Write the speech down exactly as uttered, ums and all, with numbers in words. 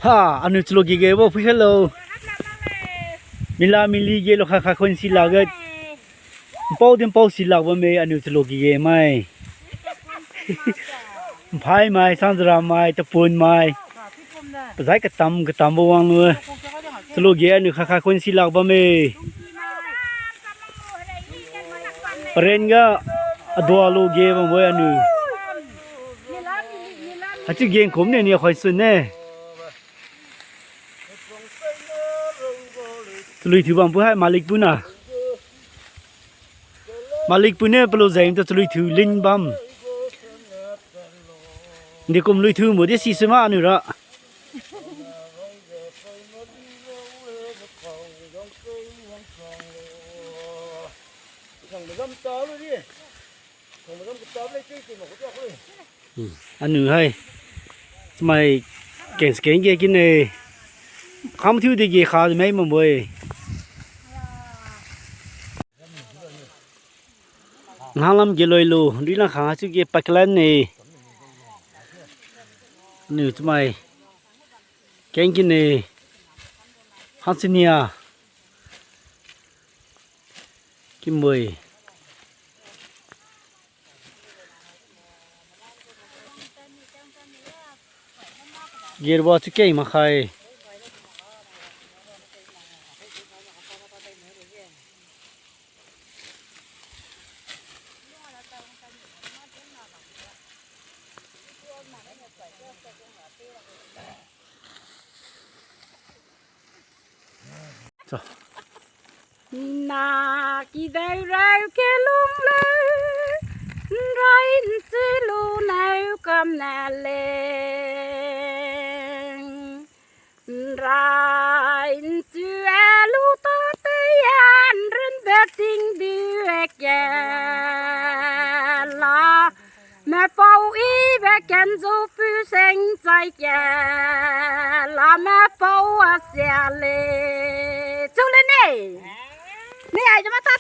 Ha, aniu chalu kige bo phuikhailo. Mila mili ge lo kha kha khun silakge. Npao din npao silak bamme aniu chalu kige mai. Nphai mai, Sanjara mai, Tapun mai. Pazai katam katambo wanglu-e. Chalu ge aniu kha kha khun silak bamme. Paren ga adua lu ge bambo-e aniu. Haichiu geng kumne ni khoi sunne. Chalui thiu bambo hai malik puna. Malik pune palu jeng tu chalui thiu lin bam. Dekum lui thiu mudi si sima aniu ra. Hmm, aniu hai. Chamai keng keng ge kine. Kham thiu di ge kha mei mambo-e. Ngahlam ge loilu, rina khang achiu ge paklan ne. Niu chamai keng kine. Hangsinia. Kimbo-e. Gerbo chukeng makhai. Na kideu rau kelung leu, nrai nchilu nau kamna leng. Nrai nchiu alu tatei a nrun beting di-e kela. Mapao i be kenju pu seng chai kela mapao asia le. Chiu le ne. Ni ai jama ta